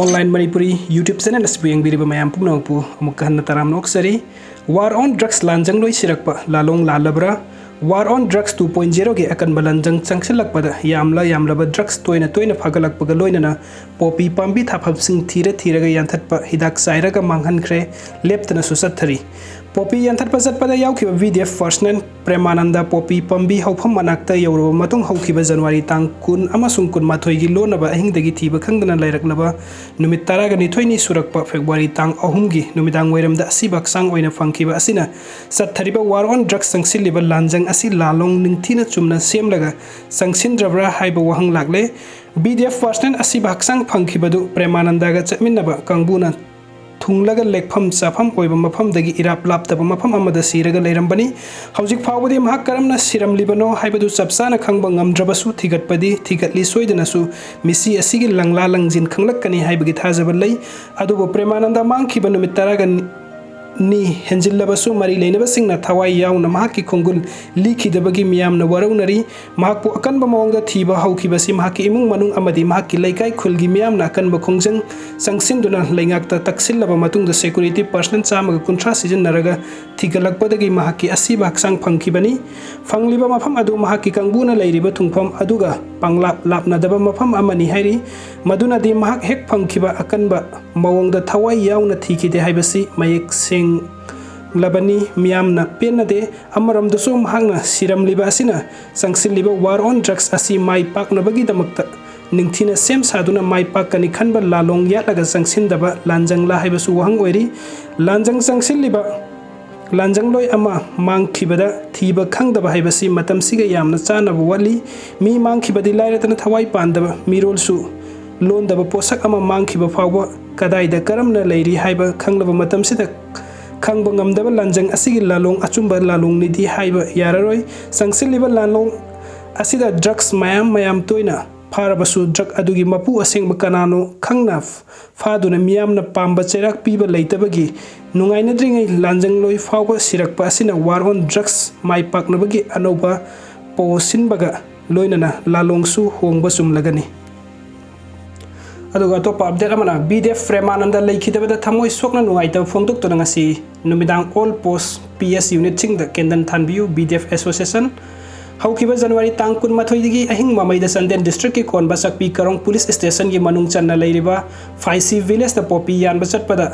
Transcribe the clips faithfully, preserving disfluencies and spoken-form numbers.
Online Manipuri YouTube channel ꯑꯁꯤꯕꯨ ꯌꯦꯡꯕꯤꯔꯤꯕ ꯃꯌꯥꯝ ꯄꯨꯝꯅꯃꯛꯄꯨ ꯑꯃꯨꯛꯀ ꯍꯟꯅ ꯇꯔꯥꯝꯅ ꯑꯣꯛꯆꯔꯤ꯫ War on drugs ꯂꯥꯟꯖꯪ ꯂꯣꯏ ꯁꯤꯔꯛꯄ ꯂꯥꯂꯣꯡ ꯂꯥꯜꯂꯕ꯭ꯔꯥ? War on drugs two point zero ꯒꯤ ꯑꯀꯟꯕ ꯂꯥꯟꯖꯪ ꯆꯪꯁꯤꯜꯂꯛꯄꯗ ꯌꯥꯝꯂ ꯌꯥꯝꯂꯕ drugs ꯇꯣꯏꯅ ꯇꯣꯏꯅ ꯐꯥꯒꯠꯂꯛꯄꯒ ꯂꯣꯏꯅꯅ poppy ꯄꯥꯝꯕꯤ ꯊꯥꯐꯝꯁꯤꯡ ꯊꯤꯔ ꯊꯤꯔꯒ ꯌꯥꯟꯊꯠꯄ, ꯍꯤꯗꯥꯛ ꯆꯥꯏꯔꯒ ꯃꯥꯡꯍꯟꯈ꯭ꯔꯦ, ꯂꯦꯞꯇꯅꯁꯨ ꯆꯠꯊꯔꯤ꯫ Poppy ꯌꯥꯟꯊꯠꯄ ꯆꯠꯄꯗ ꯌꯥꯎꯈꯤꯕ VDF personnel ꯄ꯭ꯔꯦꯃꯥꯅꯟꯗ poppy ꯄꯥꯝꯕꯤ ꯍꯧꯐꯝ ꯃꯅꯥꯛꯇ ꯌꯧꯔꯕ ꯃꯇꯨꯡ ꯍꯧꯈꯤꯕ January ꯇꯥꯡ ꯀꯨꯟ ꯑꯃꯁꯨꯡ ꯀꯨꯟꯃꯥꯊꯣꯏꯒꯤ ꯂꯣꯟꯅꯕ ꯑꯍꯤꯡꯗꯒꯤ ꯊꯤꯕ ꯈꯪꯗꯅ ꯂꯩꯔꯛꯂꯕ ꯅꯨꯃꯤꯠ ꯇꯔꯥꯒ ꯅꯤꯊꯣꯏꯅꯤ ꯁꯨꯔꯛꯄ February ꯇꯥꯡ ꯑꯍꯨꯝꯒꯤ ꯅꯨꯃꯤꯗꯥꯡ ꯋꯥꯏꯔꯝꯗ ꯑꯁꯤꯕ ꯍꯛꯆꯥꯡ ꯑꯣꯏꯅ ꯐꯪꯈꯤꯕ ꯑꯁꯤꯅ ꯆꯠꯊꯔꯤꯕ war on drugs ꯆꯪꯁꯤꯜꯂꯤꯕ ꯂꯥꯟꯖꯪ ꯑꯁꯤ ꯂꯥꯂꯣꯡ ꯅꯤꯡꯊꯤꯅ ꯆꯨꯝꯅ ꯁꯦꯝꯂꯒ ꯆꯪꯁꯤꯟꯗ꯭ꯔꯕ꯭ꯔꯥ ꯍꯥꯏꯕ ꯋꯥꯍꯪ ꯂꯥꯛꯂꯦ꯫ VDF personnel ꯑꯁꯤꯕ ꯍꯛꯆꯥꯡ ꯐꯪꯈꯤꯕꯗꯨ ꯄ꯭ꯔꯦꯃꯥꯅꯟꯗꯒ ꯆꯠꯃꯤꯟꯅꯕ ꯀꯥꯡꯕꯨꯅ ꯊꯨꯡꯂꯒ ꯂꯦꯛꯐꯝ ꯆꯥꯐꯝ ꯑꯣꯏꯕ ꯃꯐꯝꯗꯒꯤ ꯏꯔꯥꯞ ꯂꯥꯞꯇꯕ ꯃꯐꯝ ꯑꯃꯗ ꯁꯤꯔꯒ ꯂꯩꯔꯝꯕꯅꯤ꯫ ꯍꯧꯖꯤꯛ ꯐꯥꯎꯕꯗꯤ ꯃꯍꯥꯛ ꯀꯔꯝꯅ ꯁꯤꯔꯝꯂꯤꯕꯅꯣ ꯍꯥꯏꯕꯗꯨ ꯆꯞ ꯆꯥꯅ ꯈꯪꯕ ꯉꯝꯗ꯭ꯔꯕꯁꯨ ꯊꯤꯒꯠꯄꯗꯤ ꯊꯤꯒꯠꯂꯤ꯫ ꯁꯣꯏꯗꯅꯁꯨ ꯃꯤꯁꯤ ꯑꯁꯤꯒꯤ ꯂꯪꯂꯥ ꯂꯪꯖꯤꯟ ꯈꯪꯂꯛꯀꯅꯤ ꯍꯥꯏꯕꯒꯤ ꯊꯥꯖꯕ ꯂꯩ꯫ ꯑꯗꯨꯕꯨ ꯄ꯭ꯔꯦꯃꯥꯅꯟꯗ ꯃꯥꯡꯈꯤꯕ ꯅꯨꯃꯤꯠ ꯇꯔꯥꯒ ꯅꯤ ꯍꯦꯟꯖꯤꯜꯂꯕꯁꯨ ꯃꯔꯤ ꯂꯩꯅꯕꯁꯤꯡꯅ ꯊꯋꯥꯏ ꯌꯥꯎꯅ ꯃꯍꯥꯛꯀꯤ ꯈꯣꯡꯒꯨꯜ ꯂꯤꯈꯤꯗꯕꯒꯤ ꯃꯤꯌꯥꯝꯅ ꯋꯥꯔꯧꯅꯔꯤ꯫ ꯃꯍꯥꯛꯄꯨ ꯑꯀꯟꯕ ꯃꯑꯣꯡꯗ ꯊꯤꯕ ꯍꯧꯈꯤꯕꯁꯤ ꯃꯍꯥꯛꯀꯤ ꯏꯃꯨꯡ ꯃꯅꯨꯡ ꯑꯃꯗꯤ ꯃꯍꯥꯛꯀꯤ ꯂꯩꯀꯥꯏ ꯈꯨꯜꯒꯤ ꯃꯤꯌꯥꯝꯅ ꯑꯀꯟꯕ ꯈꯣꯡꯖꯪ ꯆꯪꯁꯤꯟꯗꯨꯅ ꯂꯩꯉꯥꯛꯇ ꯇꯛꯁꯤꯜꯂꯕ ꯃꯇꯨꯡꯗ security personnel ꯆꯥꯝꯃꯒ ꯀꯨꯟꯊ꯭ꯔꯥ ꯁꯤꯖꯤꯟꯅꯔꯒ ꯊꯤꯒꯠꯂꯛꯄꯗꯒꯤ ꯃꯍꯥꯛꯀꯤ ꯑꯁꯤꯕ ꯍꯛꯆꯥꯡ ꯐꯪꯈꯤꯕꯅꯤ꯫ ꯐꯪꯂꯤꯕ ꯃꯐꯝ ꯑꯗꯨ ꯃꯍꯥꯛꯀꯤ ꯀꯥꯡꯕꯨꯅ ꯂꯩꯔꯤꯕ ꯊꯨꯡꯐꯝ ꯑꯗꯨꯒ ꯄꯪꯂꯥꯞ ꯂꯥꯞꯅꯗꯕ ꯃꯐꯝ ꯑꯃꯅꯤ ꯍꯥꯏꯔꯤ꯫ ꯃꯗꯨꯅꯗꯤ ꯃꯍꯥꯛ ꯍꯦꯛ ꯐꯪꯈꯤꯕ ꯑꯀꯟꯕ ꯃꯑꯣꯡꯗ ꯊꯋꯥꯏ ꯌꯥꯎꯅ ꯊꯤꯈꯤꯗꯦ ꯍꯥꯏꯕꯁꯤ ꯃꯌꯦꯛ ꯁꯦꯡꯂꯕꯅꯤ꯫ ꯃꯤꯌꯥꯝꯅ ꯄꯦꯟꯅꯗꯦ꯫ ꯑꯃꯔꯣꯝꯗꯁꯨ ꯃꯍꯥꯛꯅ ꯁꯤꯔꯝꯂꯤꯕ ꯑꯁꯤꯅ ꯆꯪꯁꯤꯜꯂꯤꯕ war on drugs ꯑꯁꯤ ꯃꯥꯏ ꯄꯥꯛꯅꯕꯒꯤꯗꯃꯛꯇ ꯅꯤꯡꯊꯤꯅ ꯁꯦꯝ ꯁꯥꯗꯨꯅ ꯃꯥꯏ ꯄꯥꯛꯀꯅꯤ ꯈꯟꯕ ꯂꯥꯂꯣꯡ ꯌꯥꯠꯂꯒ ꯆꯪꯁꯤꯟꯗꯕ ꯂꯥꯟꯖꯪꯂꯥ ꯍꯥꯏꯕꯁꯨ ꯋꯥꯍꯪ ꯑꯣꯏꯔꯤ꯫ ꯂꯥꯟꯖꯪ ꯆꯪꯁꯤꯜꯂꯤꯕ ꯂꯥꯟꯖꯪꯂꯣꯏ ꯑꯃ ꯃꯥꯡꯈꯤꯕꯗ ꯊꯤꯕ ꯈꯪꯗꯕ ꯍꯥꯏꯕꯁꯤ ꯃꯇꯝꯁꯤꯒ ꯌꯥꯝꯅ ꯆꯥꯟꯅꯕ ꯋꯥꯠꯂꯤ꯫ ꯃꯤ ꯃꯥꯡꯈꯤꯕꯗꯤ ꯂꯥꯏꯔꯗꯅ ꯊꯋꯥꯏ ꯄꯥꯟꯗꯕ, ꯃꯤꯔꯣꯜꯁꯨ ꯂꯣꯟꯗꯕ ꯄꯣꯠꯁꯛ ꯑꯃ ꯃꯥꯡꯈꯤꯕ ꯐꯥꯎꯕ ꯀꯗꯥꯏꯗ ꯀꯔꯝꯅ ꯂꯩꯔꯤ ꯍꯥꯏꯕ ꯈꯪꯂꯕ ꯃꯇꯝꯁꯤꯗ ꯈꯪꯕ ꯉꯝꯗꯕ ꯂꯥꯟꯖꯪ ꯑꯁꯤꯒꯤ ꯂꯥꯂꯣꯡ ꯑꯆꯨꯝꯕ ꯂꯥꯂꯣꯡꯅꯤꯗꯤ ꯍꯥꯏꯕ ꯌꯥꯔꯔꯣꯏ꯫ ꯆꯪꯁꯤꯜꯂꯤꯕ ꯂꯥꯂꯣꯡ ꯑꯁꯤꯗ drugs ꯃꯌꯥꯝ ꯃꯌꯥꯝ ꯇꯣꯏꯅ ꯐꯥꯔꯕꯁꯨ drug ꯑꯗꯨꯒꯤ ꯃꯄꯨ ꯑꯁꯦꯡꯕ ꯀꯅꯥꯅꯣ ꯈꯪꯅ ꯐꯥꯗꯨꯅ ꯃꯤꯌꯥꯝꯅ ꯄꯥꯝꯕ ꯆꯩꯔꯥꯛ ꯄꯤꯕ ꯂꯩꯇꯕꯒꯤ ꯅꯨꯡꯉꯥꯏꯅꯗ꯭ꯔꯤꯉꯩ ꯂꯥꯟꯖꯪꯂꯣꯏ ꯐꯥꯎꯕ ꯁꯤꯔꯛꯄ ꯑꯁꯤꯅ war on drugs ꯃꯥꯏ ꯄꯥꯛꯅꯕꯒꯤ ꯑꯅꯧꯕ ꯄꯣ ꯁꯤꯟꯕꯒ ꯂꯣꯏꯅꯅ ꯂꯥꯂꯣꯡꯁꯨ ꯍꯣꯡꯕ ꯆꯨꯝꯂꯒꯅꯤ꯫ ꯑꯗꯨꯒ ꯑꯇꯣꯞꯄ ꯑꯞꯗꯦꯠ ꯑꯃꯅ, ꯕꯤ ꯗꯤ ꯑꯦꯐ ꯄ꯭ꯔꯦꯃꯥꯅꯟꯗ ꯂꯩꯈꯤꯗꯕꯗ ꯊꯃꯣꯏ ꯁꯣꯛꯅ ꯅꯨꯡꯉꯥꯏꯇꯕ ꯐꯣꯡꯗꯣꯛꯇꯨꯅ ꯉꯁꯤ ꯅꯨꯃꯤꯗꯥꯡ ꯑꯣꯜ ꯄꯣꯁ ꯄꯤ ꯑꯦꯁ ꯌꯨꯅꯤꯠꯁꯤꯡꯗ ꯀꯦꯟꯗꯜ ꯊꯥꯟꯕꯤꯌꯨ, ꯕꯤ ꯗꯤ ꯑꯦꯐ ꯑꯦꯁꯣꯁꯤꯌꯦꯁꯟ꯫ ꯍꯧꯈꯤꯕ ꯖꯅꯋꯥꯔꯤ ꯇꯥꯡ ꯀꯨꯟꯃꯥꯊꯣꯏꯗꯒꯤ ꯑꯍꯤꯡ ꯃꯃꯩꯗ ꯆꯥꯟꯗꯦꯜ ꯗꯤꯁꯇ꯭ꯔꯤꯛꯀꯤ ꯀꯣꯟꯕ ꯆꯛꯄꯤ ꯀꯔꯣꯡ ꯄꯨꯂꯤꯁ ꯁ꯭ꯇꯦꯁꯟꯒꯤ ꯃꯅꯨꯡ ꯆꯟꯅ ꯂꯩꯔꯤꯕ ꯐꯥꯏꯁꯤ ꯚꯤꯂꯦꯖꯇ ꯄꯣꯄꯤ ꯌꯥꯟꯕ ꯆꯠꯄꯗ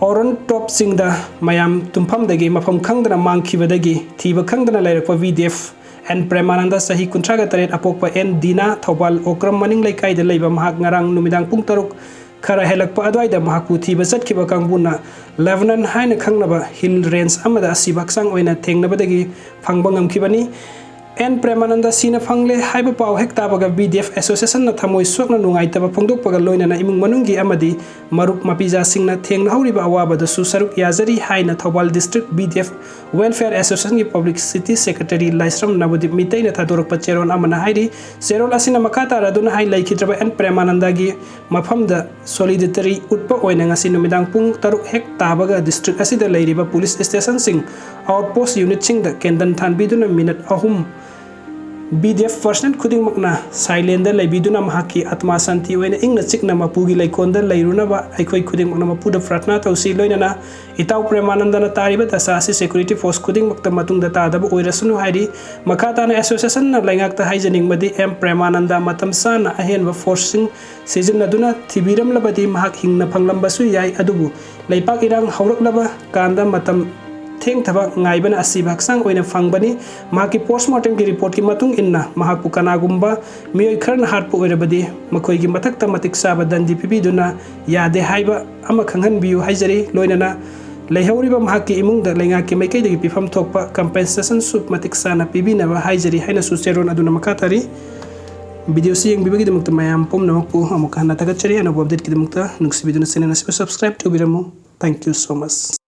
ꯑꯣꯔꯟ ꯇꯣꯞꯁꯤꯡꯗ ꯃꯌꯥꯝ ꯇꯨꯝꯐꯝꯗꯒꯤ ꯃꯐꯝ ꯈꯪꯗꯅ ꯃꯥꯡꯈꯤꯕꯗꯒꯤ ꯊꯤꯕ ꯈꯪꯗꯅ ꯂꯩꯔꯛꯄ ꯕꯤ ꯗꯤ ꯑꯦꯐ ꯑꯦꯟ ꯄ꯭ꯔꯦꯃꯥꯅꯟꯗ, ꯆꯍꯤ ꯀꯨꯟꯊ꯭ꯔꯥꯒ ꯇꯔꯦꯠ, ꯑꯄꯣꯛꯄ ꯑꯦꯟ ꯗꯤꯅꯥ, ꯊꯧꯕꯥꯜ ꯑꯣꯀ꯭ꯔꯝ ꯃꯅꯤꯡ ꯂꯩꯀꯥꯏꯗ ꯂꯩꯕ ꯃꯍꯥꯛ ꯉꯔꯥꯡ ꯅꯨꯃꯤꯗꯥꯡ ꯄꯨꯡ ꯇꯔꯨꯛ ꯈꯔ ꯍꯦꯜꯂꯛꯄ ꯑꯗꯨꯋꯥꯏꯗ ꯃꯍꯥꯛꯄꯨ ꯊꯤꯕ ꯆꯠꯈꯤꯕ ꯀꯥꯡꯕꯨꯅ ꯂꯦꯕꯅꯟ ꯍꯥꯏꯅ ꯈꯪꯅꯕ ꯍꯤꯜ ꯔꯦꯟꯖ ꯑꯃꯗ ꯑꯁꯤꯕ ꯍꯛꯆꯥꯡ ꯑꯣꯏꯅ ꯊꯦꯡꯅꯕꯗꯒꯤ ꯐꯪꯕ ꯉꯝꯈꯤꯕꯅꯤ꯫ ꯑꯦꯟ ꯄ꯭ꯔꯦꯃꯥꯅꯟꯗ ꯁꯤꯅ ꯐꯪꯂꯦ ꯍꯥꯏꯕ ꯄꯥꯎ ꯍꯦꯛ ꯇꯥꯕꯒ ꯕꯤ ꯗꯤ ꯑꯦꯐ ꯑꯦꯁꯣꯁꯤꯌꯦꯁꯟꯅ ꯊꯃꯣꯏ ꯁꯣꯛꯅ ꯅꯨꯡꯉꯥꯏꯇꯕ ꯐꯣꯡꯗꯣꯛꯄꯒ ꯂꯣꯏꯅꯅ ꯏꯃꯨꯡ ꯃꯅꯨꯡꯒꯤ ꯑꯃꯗꯤ ꯃꯔꯨꯞ ꯃꯄꯤꯖꯥꯁꯤꯡꯅ ꯊꯦꯡꯅꯍꯧꯔꯤꯕ ꯑꯋꯥꯕꯗꯁꯨ ꯁꯔꯨꯛ ꯌꯥꯖꯔꯤ ꯍꯥꯏꯅ Thoubal district B D F welfare ꯑꯦꯁꯣꯁꯤꯌꯦꯁꯟꯒꯤ ꯄꯕ꯭ꯂꯤꯁꯤꯇꯤ ꯁꯦꯀ꯭ꯔꯦꯇꯔꯤ ꯂꯥꯏꯁ꯭ꯔꯝ ꯅꯕꯗꯤꯞ ꯃꯤꯇꯩꯅ ꯊꯥꯗꯣꯔꯛꯄ ꯆꯦꯔꯣꯜ ꯑꯃꯅ ꯍꯥꯏꯔꯤ꯫ ꯆꯦꯔꯣꯜ ꯑꯁꯤꯅ ꯃꯈꯥ ꯇꯥꯔꯗꯨꯅ ꯍꯥꯏ, ꯂꯩꯈꯤꯗ꯭ꯔꯕ ꯑꯦꯟ ꯄ꯭ꯔꯦꯃꯥꯅꯟꯗꯒꯤ ꯃꯐꯝꯗ ꯁꯣꯂꯤꯗꯦꯔꯤꯇꯤ ꯎꯠꯄ ꯑꯣꯏꯅ ꯉꯁꯤ ꯅꯨꯃꯤꯗꯥꯡ ꯄꯨꯡ ꯇꯔꯨꯛ ꯍꯦꯛ ꯇꯥꯕꯒ ꯗꯤꯁꯇ꯭ꯔꯤꯛ ꯑꯁꯤꯗ ꯂꯩꯔꯤꯕ ꯄꯨꯂꯤꯁ ꯁ꯭ꯇꯦꯁꯟꯁꯤꯡ, ꯑꯥꯎꯠ ꯄꯣꯁ ꯌꯨꯅꯤꯠꯁꯤꯡꯗ ꯀꯦꯟꯗꯜ ꯊꯥꯟꯕꯤꯗꯨꯅ ꯃꯤꯅꯠ ꯑꯍꯨꯝ ꯕꯤ ꯗꯤ ꯑꯦꯐ ꯄꯔꯁꯅꯦꯜ ꯈꯨꯗꯤꯡꯃꯛꯅ ꯁꯥꯏꯂꯦꯟꯗ ꯂꯩꯕꯤꯗꯨꯅ ꯃꯍꯥꯛꯀꯤ ꯑꯥꯇꯃꯥ ꯁꯥꯟꯇꯤ ꯑꯣꯏꯅ ꯏꯪꯅ ꯆꯤꯛꯅ ꯃꯄꯨꯒꯤ ꯂꯩꯀꯣꯜꯗ ꯂꯩꯔꯨꯅꯕ ꯑꯩꯈꯣꯏ ꯈꯨꯗꯤꯡꯃꯛꯅ ꯃꯄꯨꯗ ꯄ꯭ꯔꯥꯔꯊꯅꯥ ꯇꯧꯁꯤ꯫ ꯂꯣꯏꯅꯅ ꯏꯇꯥꯎ ꯄ꯭ꯔꯦꯃꯥꯅꯟꯗꯅ ꯇꯥꯔꯤꯕ ꯗꯁꯥ ꯑꯁꯤ ꯁꯦꯀ꯭ꯌꯨꯔꯤꯇꯤ ꯐꯣꯔꯁ ꯈꯨꯗꯤꯡꯃꯛꯇ ꯃꯇꯨꯡꯗ ꯇꯥꯗꯕ ꯑꯣꯏꯔꯁꯅꯨ ꯍꯥꯏꯔꯤ꯫ ꯃꯈꯥ ꯇꯥꯅ ꯑꯦꯁꯣꯁꯤꯌꯦꯁꯟꯅ ꯂꯩꯉꯥꯛꯇ ꯍꯥꯏꯖꯅꯤꯡꯕꯗꯤ ꯑꯦꯝ ꯄ꯭ꯔꯦꯃꯥꯅꯟꯗ ꯃꯇꯝ ꯆꯥꯅ ꯑꯍꯦꯟꯕ ꯐꯣꯔꯁꯁꯤꯡ ꯁꯤꯖꯤꯟꯅꯗꯨꯅ ꯊꯤꯕꯤꯔꯝꯂꯕꯗꯤ ꯃꯍꯥꯛ ꯍꯤꯡꯅ ꯐꯪꯂꯝꯕꯁꯨ ꯌꯥꯏ, ꯑꯗꯨꯕꯨ ꯂꯩꯄꯥꯛ ꯏꯔꯥꯡ ꯍꯧꯔꯛꯂꯕ ꯀꯥꯟꯗ ꯃꯇꯝ ꯊꯦꯡꯊꯕ ꯉꯥꯏꯕꯅ ꯑꯁꯤꯕ ꯍꯛꯆꯥꯡ ꯑꯣꯏꯅ ꯐꯪꯕꯅꯤ꯫ ꯃꯍꯥꯛꯀꯤ ꯄꯣꯁꯃꯣꯔꯇꯦꯝꯒꯤ ꯔꯤꯄꯣꯔꯠꯀꯤ ꯃꯇꯨꯡ ꯏꯟꯅ ꯃꯍꯥꯛꯄꯨ ꯀꯅꯥꯒꯨꯝꯕ ꯃꯤꯑꯣꯏ ꯈꯔꯅ ꯍꯥꯠꯄ ꯑꯣꯏꯔꯕꯗꯤ ꯃꯈꯣꯏꯒꯤ ꯃꯊꯛꯇ ꯃꯇꯤꯛ ꯆꯥꯕ ꯗꯟꯗꯤ ꯄꯤꯕꯤꯗꯨꯅ ꯌꯥꯗꯦ ꯍꯥꯏꯕ ꯑꯃ ꯈꯪꯍꯟꯕꯤꯌꯨ ꯍꯥꯏꯖꯔꯤ꯫ ꯂꯣꯏꯅꯅ ꯂꯩꯍꯧꯔꯤꯕ ꯃꯍꯥꯛꯀꯤ ꯏꯃꯨꯡꯗ ꯂꯩꯉꯥꯛꯀꯤ ꯃꯥꯏꯀꯩꯗꯒꯤ ꯄꯤꯐꯝ ꯊꯣꯛꯄ ꯀꯝꯄꯦꯟꯁꯦꯁꯟꯁꯨ ꯃꯇꯤꯛ ꯆꯥꯅ ꯄꯤꯕꯤꯅꯕ ꯍꯥꯏꯖꯔꯤ ꯍꯥꯏꯅꯁꯨ ꯆꯦꯔꯣꯜ ꯑꯗꯨꯅ ꯃꯈꯥ ꯇꯥꯔꯤ꯫ ꯚꯤꯗꯤꯑꯣꯁꯤ ꯌꯦꯡꯕꯤꯕꯒꯤꯗꯃꯛꯇ ꯃꯌꯥꯝ ꯄꯨꯝꯅꯃꯛꯄꯨ ꯑꯃꯨꯛ ꯍꯟꯅ ꯊꯥꯒꯠꯆꯔꯤ꯫ ꯑꯅꯧꯕ ꯑꯞꯗꯦꯠꯀꯤꯗꯃꯛꯇ ꯅꯨꯡꯁꯤꯕꯤꯗꯨꯅ ꯆꯦꯅꯦꯜ ꯑꯁꯤꯕꯨ subscribe ꯇꯧꯕꯤꯔꯝꯃꯨ꯫ Thank you so much.